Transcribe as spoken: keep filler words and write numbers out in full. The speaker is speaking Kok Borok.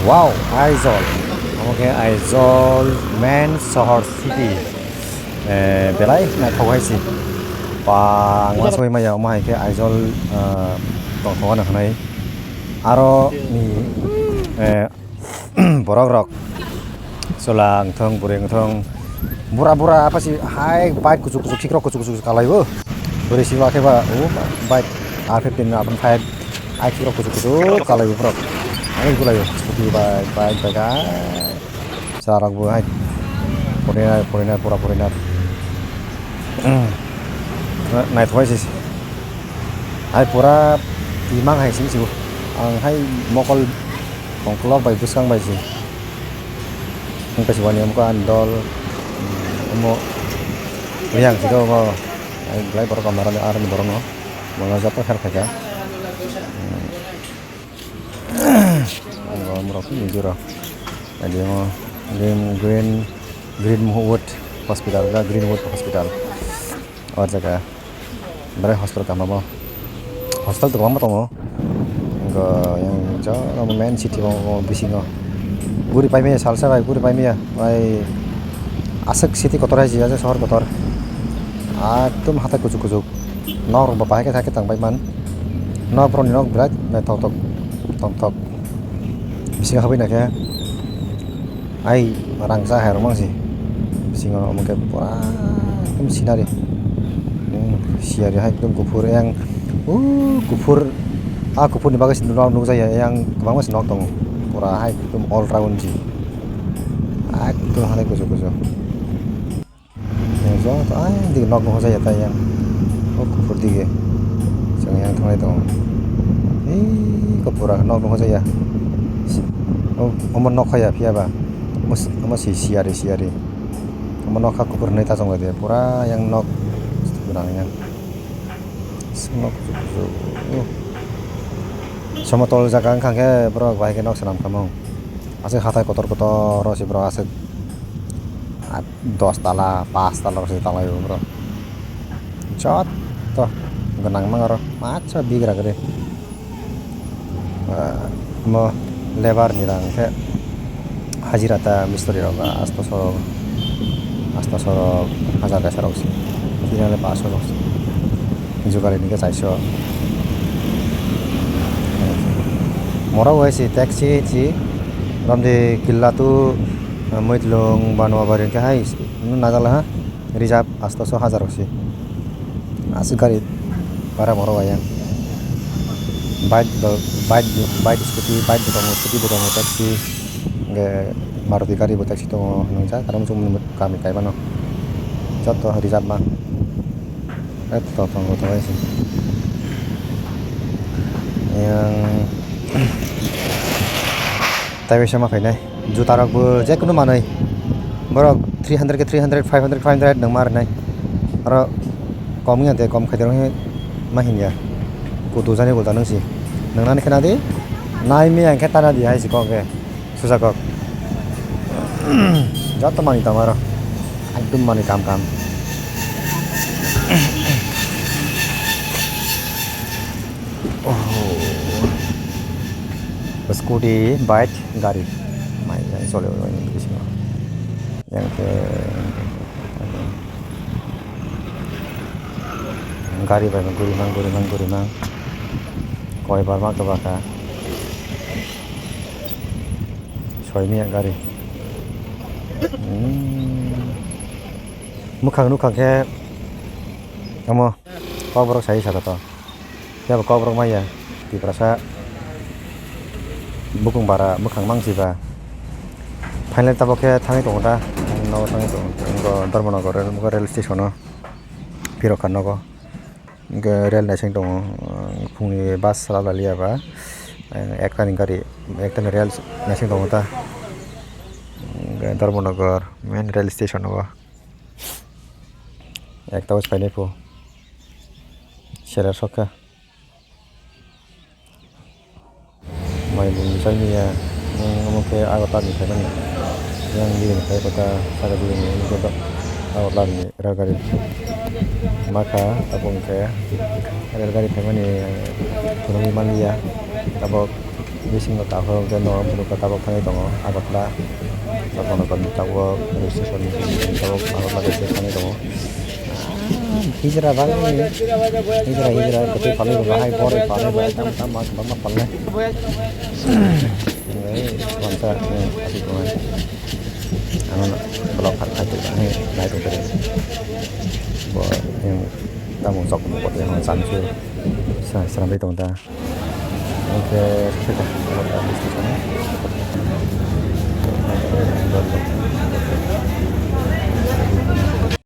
Wow, Aizawl. Omo khe Aizawl main sohor city. Eh, belai naithok hai se. Ba, ang uansugui maya, omo hai khe Aizawl, ah, tongthok ano hwnwi. Aro ni, eh, borok rok chwla wngthong, bwrwi wngthong, bura bura apa si hai bike kuchuk kuchuk, khikrok kuchuk kuchuk kalai o. Bwrwi si ba khe ba, o bike R fifteen, R one five, hai khikrok kuchuk kuchuk kalai o borok. Ani gulai o, scooty bike, bike, bike, hai. Chwla rok bo hai foreigner, foreigner, pura foreigner. Naithok hai se. Hai pura imang hai sing sio. Ang hai mokol Khongklok bai bwskang bai se. Wng khe se wani omo khe ani dol, omo yang se khe omo belai borok rok narwkni aroni borok no. Bono joto help khaikha. Ang rok nujui rw. Adi omo Green, Green, Greenwood Hospital, Greenwood Hospital. O jaga. Belai hospital kama bo. Hospital to kwbangma tongo. Wngkha yang jora main city o, o bisingo. Guri paimaya salsa bai guri paimaya. Bai aswk city kotor hai se, aswk sohor kotor. Ekdom hatai kuchuk kuchuk. Nok rok bo bahai khe thang bai man. Nok borok ni nok belai naithok thok tongthok. Bisingo habwi naikhe. Ai rangchak hai rok mang se. Bisingo omo khe pura ekdom scenery. Hmm, siyari hai ekdom kuphur yang. O kuphur, a kuphur ni bagwi se nok nukjaya yang kwbangma se nok tongo. Pura hai ekdom all round se. Ekdom hai kuchuk kuchuk. Joto ai dik nok nuhujaya tai yang. O kuphur dige. Chwng yang thanglai tongo. Ei kuphur nok nuhujaya. O, omo nokha ya phiya ba. Omo si, omo si siyari siyari. Omo nokha kuphur hinwi ta chonglai de. Pura yang nok gwnang yang. Nok kuchuk kuchuk. Somotol jaga wngkha khe borok bahai khe nok swnam kha mung. Aswk hatai kotor kotor o se borok aswk. Dos tala, pas tala rok se talai o borok. Joto gwnang mang aro matsa bigra gre. Ah, mo lebar ni rang khe hajira ta mistori rok asto so, asto so rok hajar kaisa rok se. Tini le paso rok se. Jugari ni khe chaiso. Moro wai se taxi si romde killa tu Muitlung Banwa Bari khe hai najala ha reserve asto so hajar rok se. Aswk gari bara moro bai yang. Bike bo, bike bo, bike scooty, bike bo tongo, scooty bo tongo, taxi, hwnkhe Maruti gari bo taxi tongo, nwngjak aro muchung mani kami kaimano. Joto reserve ma. Eto tongo tongo se. Yang taiwi sama khainai. Juta rok bo je kunu manwi. Borok three hundred ke three hundred, five hundred, five hundred nwng ma rwnai. Aro kom wngya de, kom khaide rok ma hinya. Kutu jani kuta nwng si. Nwngnani khna di. Nai miya hwnkhe tana di hai si kok khe. Susa kok. Joto mani tamo aro. Ekdum mani kam kam. Oh. Scooty, bike, gari. Mai, mai, chole, mai, bisingo. Yang ke, gari bai, guri mang, guri mang, guri mang. Koi bar ma khe baka. Soi miya gari. Hmm. Mwkhang, nukhang khe, amo, kok borok sai sa to. Phiya bo kok borok maya, Tiprasa bukung bara mwkhang mang si ba. Final tabok khe thangwi tongo ta, nogo thangwi tongo, tongo Dharmanagar rail, rail station o phirokha nogo. Hwnkhe rail naising tongo, phungni bus sala liya ba, ekta ni gari, ekta ni rail naising tongo ta. Hwnkhe Dharmanagar main rail station o. Ekta bus painai pho. Seler sokha. Mai bumsai miya, omo khe Agartala ni phaimani. Yang bini phai kota saka bini ni kota Agartala ni railgari. Makha tabuk khe railgari phaimani phunugwi manliya. Tabuk Bisingo takhuk hwnkhe norok buruka tabok thangwi tongo Agartala. Tabok registration tabok Agartala registration thangwi tongo. Hijra bagwi hijra hijra kwtwi palwi bo bahai borwi palwi bo tam tam ma kwbangma palnai. Wansa aswk tongnai. Ano vlog kha khai tongkha nai tongkha. Bo yang tamo sok mo kot yang sansu. Sa srambai tong ta. Oke, kita buat habis di sana.